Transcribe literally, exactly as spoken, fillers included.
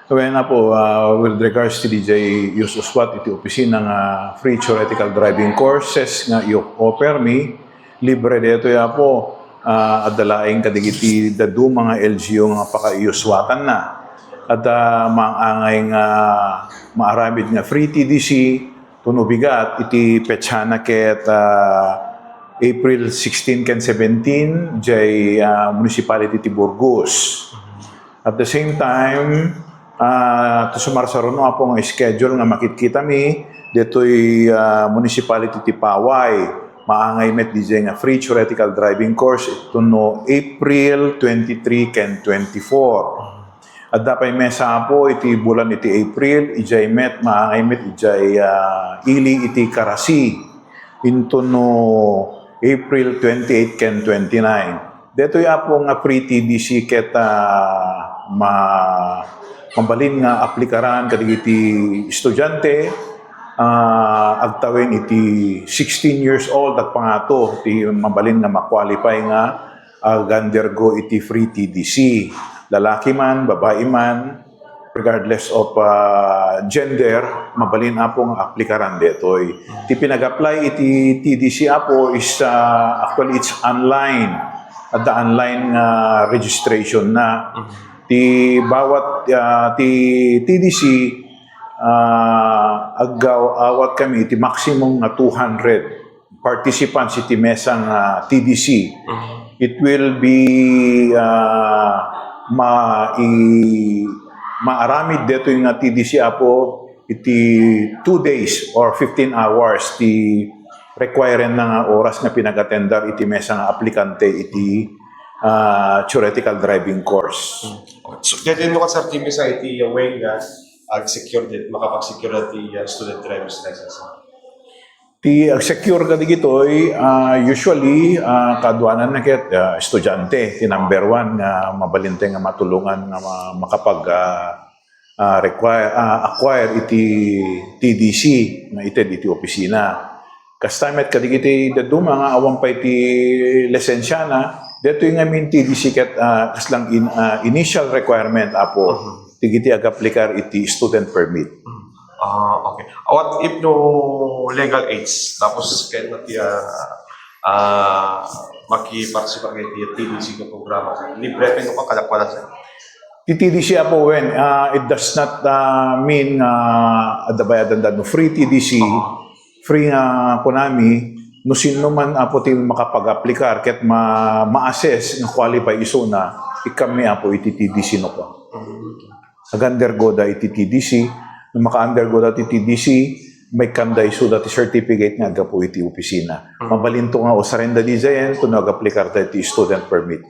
Wen, Apo, ah, with regards ti D J iyus-uswat iti opisina nga free theoretical driving courses nga iyok-offer mi, libre daytoy, Apo. Ah, adda laeng kadagiti dadduma nga L G U nga pakaiyuswatanna. Adda maangay nga maaramid nga free T D C, Tuno bigat iti petsana ket, ah, April sixteen ken seventeen, jay, ah, municipality ti Burgos. At the same time, ah, to sumarsaruno, Apo, nga schedule nga makitkitami, detoy, ah, municipality ti Paway, maangay met D J nga free theoretical driving course, ituno April twenty-three ken twenty-four. Adda pay mesa, Apo, iti bulan iti April, ijay met, maangay met, ijay, ah, ili iti Karasi, intono April twenty-eight ken twenty-nine. Detoy, Apo, nga free T D C ket, ah, ma-, mabalin nga aplikaran kadagiti estudiante, ah, agtawen iti sixteen years old agpangato ti mabalin nga ma-qualify nga ag-undergo iti free T D C. Lalaki man, babai man, regardless of, ah, gender, mabalin, Apo, nga aplikaran detoy. Ti pinag-apply iti T D C, Apo, is, ah, actually it's online. Adda online nga registration na. Ti bawat, ah, ti T D C, ah, aggaw-awat kami iti maximum nga two hundred participants iti mesa nga T D C. It will be, ah, ma-, i-, maaramid detoy nga T D C, Apo, iti two days or fifteen hours ti required na nga oras nga pinag-attendar iti mesa nga aplikante iti, ah, theoretical driving course. So, kaya din mo ka, Sir Timmy, sa iti, uh, way nga ag-secure din, makapag-secure na ti, uh, student driver's license. Ti ag-secure kadagitoy, ah, usually, ah, kaduanan na ket, ah, estudiante, ti number one nga mabalin tayo nga matulungan nga ma-, makapag, ah, ah, require, ah, acquire iti T D C nga ited iti opisina. Kasta met kadagiti dadduma nga awan pay ti lisensiana, detoy ngamin T D C ket, ah, kaslang in-, ah, initial requirement, Apo, dagiti ag-applikar iti student permit. Ah, okay. What if no legal age, tapos kaya na ti, ah, ah, makiparticipate kayo ti T D C nga programa? Libre kayo pa, kada pala, sir? Ti T D C, Apo, wen, ah, it does not, ah, mean nga adda bayadan da, no, free T D C. Free nga kunami, no sinno man, Apo, ti makapag-applikar ket ma-, ma-assess nga qualify isuna, ikkanmi, Apo, iti T D C no pa. Ag-undergo da iti T D C, no maka-undergo da iti T D C, maikkan da isuda ti certificate nga aggapu iti opisina. Mabalinto nga usaren da diay, ken no ag-applikar da iti student permit.